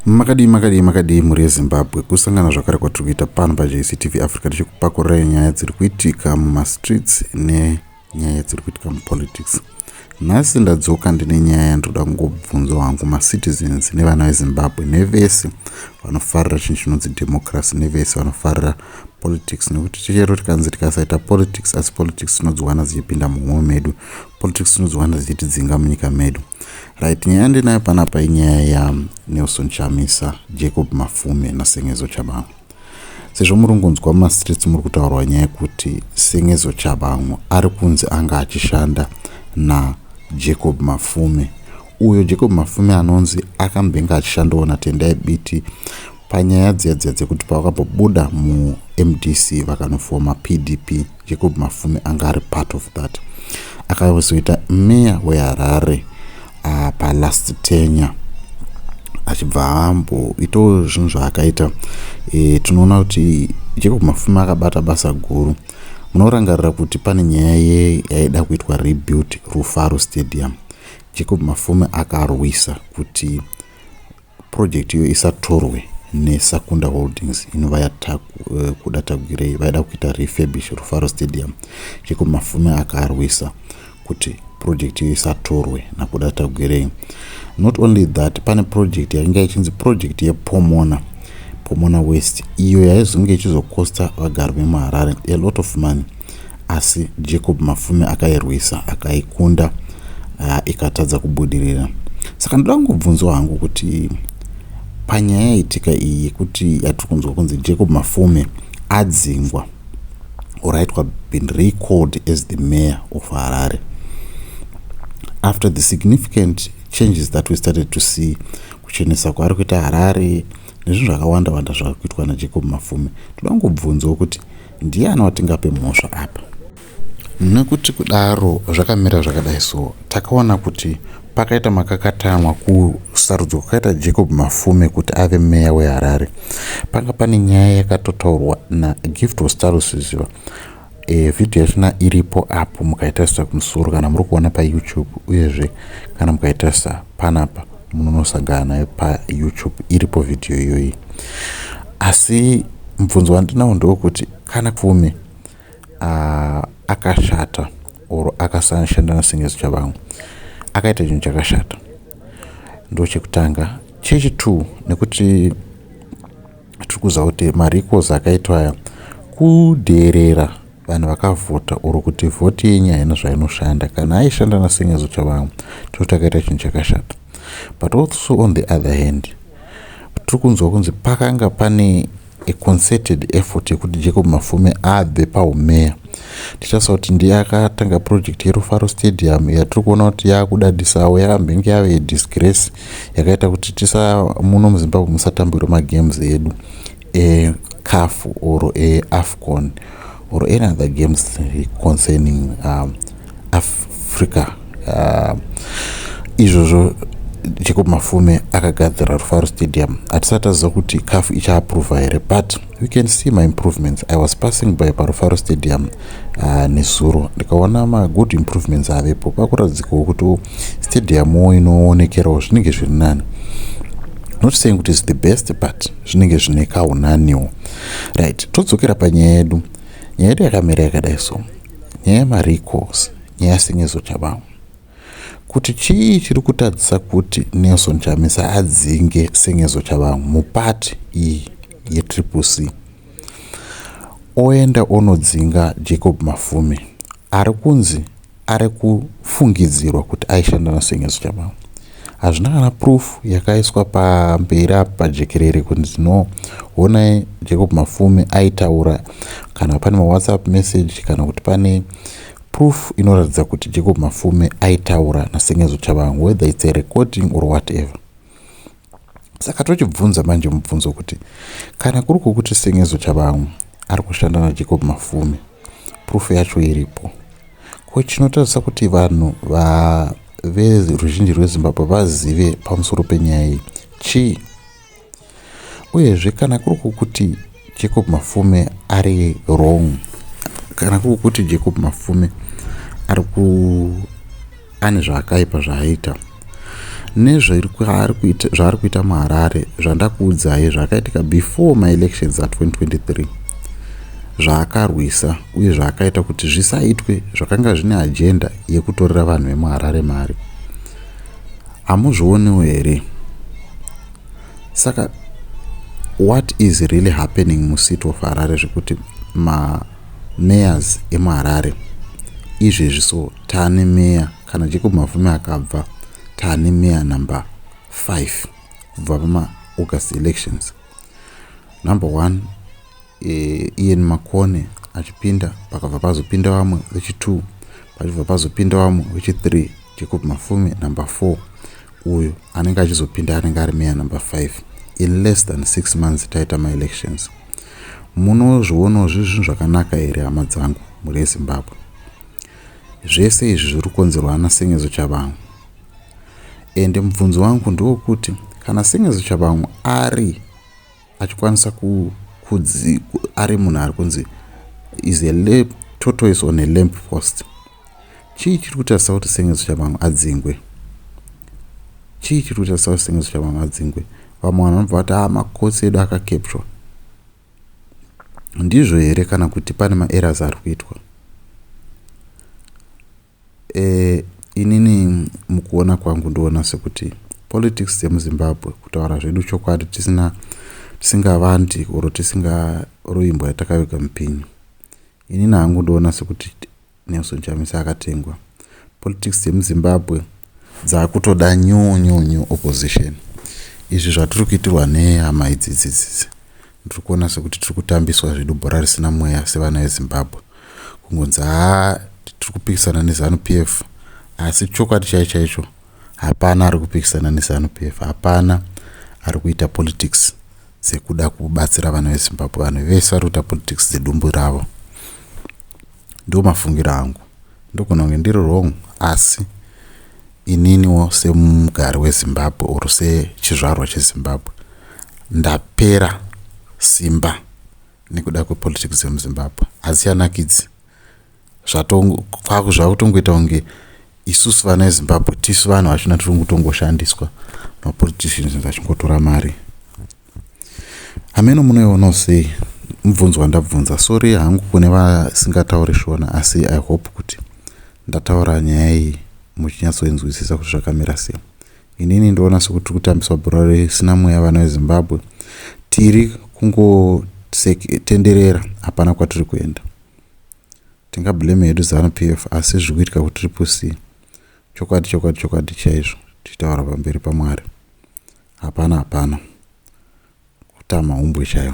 Makadii makadii makadii mhuri yeZimbabwe, kusangana zvakare kwatiri kuita pano paJCTV Africa tichikupakururai nyaya dziri kuitika mumastreets nenyaya dziri kuitika mupolitics. Nhasi ndadzoka ndine nyaya yandoda kungobvunzawo hangu macitizens nevana veZimbabwe nevese vanofarira chinhu chinonzi democracy nevese vanofarira politics, nekuti chero tikanzi tikasaita politics, asi politics tinodziwana dzichipinda muhomwe medu, politics tinodziwana dzichitidzinga munyika medu. Right, nyaya yandinayo panapa inyaya yaNelson Chamisa, Jacob Mafume naSengezo Tshabangu. Sezvo muri kunzwa mumastreets muri kutaurwa nyaya yekuti Sengezo Tshabangu ari kunzi anga achishanda naJacob Mafume, uyo Jacob Mafume anonzi akambenge achishandawo naTendai Biti panyaya dziya dziya dzekuti pavakambobuda muMDC vakanofoma PDP. Jacob Mafume anga ari part of that, akazoita meya weHarare palast tenure, achibva amboitawo zvinhu zvaakaita. Tinoona kuti Jacob Mafume akabata basa guru. Munorangarira kuti pane nyaya yaida kuitwa rebuild Rufaro Stadium. Jacob Mafume akarwisa kuti project iyo isatorwe neSakunda Holdings inova yaKuda Tagwirei. Vaida kuita refurbish Rufaro Stadium. Jacob Mafume akarwisa kuti project iyo isatorwe naKuda Tagwirei. Not only that, pane project yainge ichinzi project yePomona, Pomona West, iyo yaizonge ichizokosta vagari vemuHarare a lot of money, asi Jacob Mafume akairwisa, akaikunda, ikatadza kubudirira. Saka ndoda kungobvunzwa hangu kuti panyaya yaitika iyi yekuti yatiri kunzwa kunzi Jacob Mafume adzingwa or aitwa been recalled as the mayor of Harare, after the significant changes that we started to see, kuchenesa kwaari kuita Harare nezvinhu zvakawanda wanda zvava kuitwa naJacob Mafume, toda kungobvunzawo kuti ndiani watingape mhosva apa? Nekuti kudaro zvakamira zvakadai, so takaona kuti pakaita makakatanwa kusarudzwa kwakaita Jacob Mafume kuti ave meya weHarare. Panga pane nyaya yakatotaurwa naGift Ostallos Siziba. Vhidhiyo yachona iripo apo mukaitarisa kumusoro kana muri kuona paYouTube, uyezve kana mukaitarisa panapa munonosangana nayo paYouTube, iripo vhidhiyo iyoyi. Asi mubvunzo wandinawo ndewekuti kana Mafume akashata or akasashanda naSengezo Tshabangu, akaita chinhu chakashata, ndo chekutanga. Chechi2, nekuti tiri kuziva kuti marecalls akaitwa aya kudheerera vanhu vakavhota or kuti vhoti yenyu haina zvainoshanda, kana aishanda naSengezo Tshabangu, toti akaita chinhu chakashata. But also on the other hand, tiri kunzwa kunzi pakanga pane a concerted effort yekuti Jacob Mafume abve paumeya. Tichasa kuti ndiye akatanga project yeRufaro Stadium yatiri kuona kuti yaakudadisawo, yakambenge yave disgrace, yakaita kuti tisa muno muZimbabwe musatambirwe magames edu eCAF or eAFCON or any other games concerning Africa. Izvozvo Jacob Mafume akagadzira Rufaro Stadium. Hatisati taziva kuti CAF ichaaprova here, but we can see maimprovements. I was passing by paRufaro Stadium nezuro, ndikaona magood improvements avepo. Pakuratidzikawo kuti stadiumwo inoonekerawo zvinenge zviri nani. Not saying kuti is the best, but zvinenge zvine kaunaniwo. Right, todzokera panyaya yedu. Nyaya yedu yakamira yakadai, so nyaya yemarecalls, nyaya yaSengezo Tshabangu, kuti chii chiri kutadzisa kuti Nelson Chamisa adzinge Sengezo Tshabangu mupati iyi yeTriple C, oenda onodzinga Jacob Mafume ari kunzi ari kufungidzirwa kuti aishanda naSengezo Tshabangu? Hazvina kana proof yakaiswa pamberi apa pajekerere kuti ndinoonai Jacob Mafume aitaura, kana pane maWhatsApp message, kana kuti pane proof inoratidza kuti Jacob Mafume aitaura naSengezo Tshabangu, whether it's a recording or whatever. Saka tochibvunza manje mubvunzo kuti kana kuri kwokuti Sengezo Tshabangu ari kushanda naJacob Mafume, proof yacho iripo, ko chinotarisa kuti vanhu veruzhinji rweZimbabwe vazive pamusoro penyaya iyi chii? Uyezve kana kuri kwokuti Jacob Mafume ari wrong, kana kuri kuti Jacob Mafume ari ku ane zvaakaipa zvaaita. Nezvaari kuita muHarare, zvandakuudzai zvakaitika before maelections a2023, zvaakarwisa uye zvaakaita kuti zvisaitwe, zvakanga zvine agenda yekutorera vanhu vemuHarare mari, hamuzvionewo here? Saka what is really happening muCity of Harare, zvekuti mamayors emuHarare izvezvi, so taane meya, kana Jacob Mafume akabva, taane meya number 5 kubva pamaAugust elections. Number 1, Ian Makone achipinda, pakabva pazopinda vamwe vechi2, pachibva pazopinda vamwe vechi3, Jacob Mafume number 4, uyo anenge achizopinda anenge ari meya number 5 in less than 6 months taita maelections. Munozvionawo zviri zvinhu zvakanaka here, hama dzangu, mhuri yeZimbabwe? Zvese izvi zviri kukonzerwa naSengezo Tshabangu. Ende mubvunzo wangu ndewokuti kana Sengezo Tshabangu ari achikwanisa kudzi ari munhu ari kunzi is a tortoise on a lamp post, chii chiri kutarisa kuti Sengezo Tshabangu adzingwe? Chii chiri kutarisa kuti Sengezo Tshabangu adzingwe? Vamwe vanhu vanobva vati, "A, ah, macourts edu akacapturwa." Ndizvo here, kana kuti pane maerrors ari kuitwa? Inini mukuona kwangu ndoona sekuti politics dzemuZimbabwe, kutaura zvedu chokwadi, tisina, tisingavandi oro tisingaroimbwa yatakaviga mupinyi, inini hangu ndoona sekuti Nelson Chamisa akatengwa. Politics dzemuZimbabwe dzakutoda new new new opposition. Izvi zvatiri kuitirwa nehama idzidzidzidzi, ndiri kuona sekuti tiri kutambiswa zvedu bhora risina mweya sevana veZimbabwe. Kungonzi, haa, tiri kupikisana neZANU PF, asi chokwadi chaicho chaicho hapana ari kupikisana neZANU PF, hapana ari kuita politics dzekuda kubatsira vana veZimbabwe. Vanhu vese vari kuita politics dzedumbu ravo. Ndo mafungiro angu. Ndogona kunge ndiri wrong, asi ininiwo semugari weZimbabwe or sechizvarwa cheZimbabwe, ndapera simba nekuda kwepolitics dzemuZimbabwe. Hadzichanakidzi, zvakutongoita kunge isusu vana veZimbabwe tisu vanhu vachona tiri kutongoshandiswa, mapoliticians vachingotora mari. Hameno munoionawo sei? Mubvunzo wandabvunza. Sorry hangu kune vasingatauri Shona, asi I hope kuti ndataura nyaya iyi muchinyatsoinzwisisa kuti zvakamira sei. Inini ndoona sekuti tiri kutambiswa bhora risina mweya. Vana veZimbabwe tiri kungotenderera, hapana kwatiri kuenda. Tingablame hedu ZANU PF, asi zviri kuitika kuTriple C, chokwadi chokwadi chokwadi chaizvo, tichitaura pamberi paMwari, hapana, hapana, kutama humbwe chaiyo.